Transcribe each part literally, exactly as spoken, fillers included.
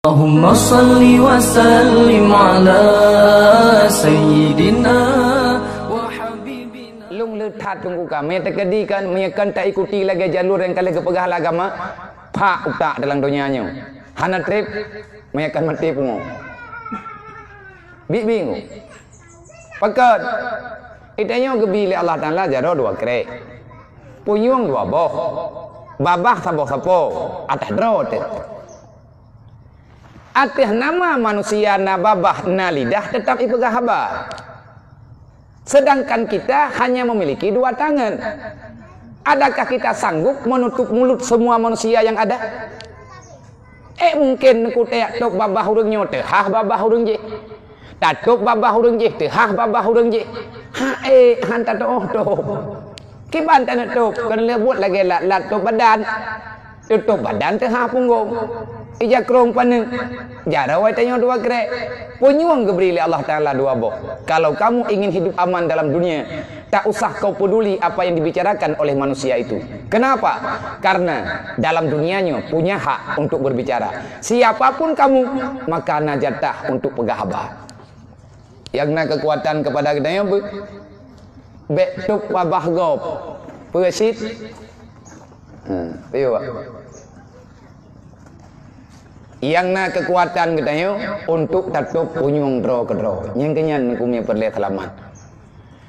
Allahumma salli wa sallim ala sayyidina wa habibina. Lôn le that teungku ka, meunyo teukeudi kan, meunyo kan taikuti lagèe jalur nyang ka lheueh geupeugah lé agama, phak utak dalam donya nyoe. Hana trép, meunyo kan maté pungo. Bit bingung. Pakon? Geutanyoe geubi lé Allah Taala jaroe dua krek. Punyueng dua boh. Babah saboh sapo, ateueh droe teuh. Ateueh nama manusia na babah, na lidah, teutap ipeugah haba. Sedangkan kita hanya memiliki dua tangan. Adakah kita sanggup menutup mulut semua manusia yang ada? Eh, mungkin neukutèk tôb babah ureueng nyoe teuhah babah ureueng jih. Tatôb babah ureueng jih teuhah babah ureueng jih. Ha, eh, han tatôb tôb. Kiban taneuk tôb, kon lheueh buet lagèe lat-lat tôb badan. Tutôb badan teuhah punggong. Ija krông paneuk. Jaroe tanyoe dua krek. Punyueng geubri lé Allah Taala dua boh. Kalau kamu ingin hidup aman dalam dunia, tak usah kau peduli apa yang dibicarakan oleh manusia itu. Kenapa? Karena dalam dunia nyoe punya hak untuk berbicara. Siapapun kamu, maka na jatah untuk peugah haba. Nyang na keukuatan keupada geutanyoe beu-, bèk tôb babah gob. Peue cit? Ha, piye, Pak? Nyang na keukuatan geutanyoe untuk tatôb punyueng droe keudroe. Nyang keunyan keumeung peureulèe seulamat.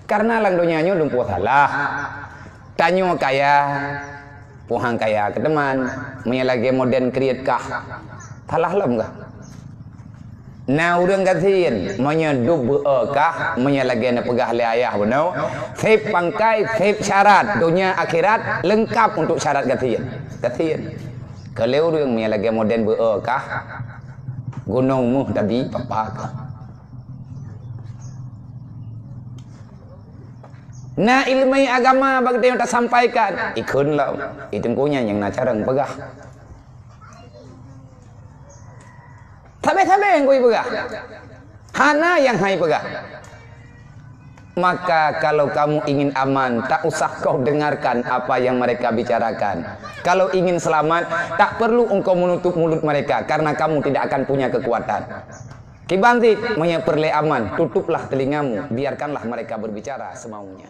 Karena lam donya nyoe lumpoe salah. Tanyoe kaya, puhang kaya keu teuma, meunyoe lagèe modern kriet kah, salah lom kah? Na ureueng gasien, meunyoe dub beu-e kah, meunyoe lagèe neupeugah lé ayah bunoe, sép pangkai, sép syarat, donya akhirat, leungkap untuk syarat gasien. Gasien. Keu lé ureueng meunyoe lagèe modern beu-e kah, gunong meuh tabi papa kah. Na ileumèe agama bak geutanyoe tasampaikan, ikheun lom. Itu nyan nyang na carông peugah. Sabe-sabe nyang kui peugah. Hana nyang hai peugah. Maka kalau kamu ingin aman, tak usah kau dengarkan apa yang mereka bicarakan. Kalau ingin selamat, tak perlu engkau menutup mulut mereka, karena kamu tidak akan punya kekuatan. Kiban cit, meunyoe peureulèe aman, tutuplah telingamu, biarkanlah mereka berbicara semaunya.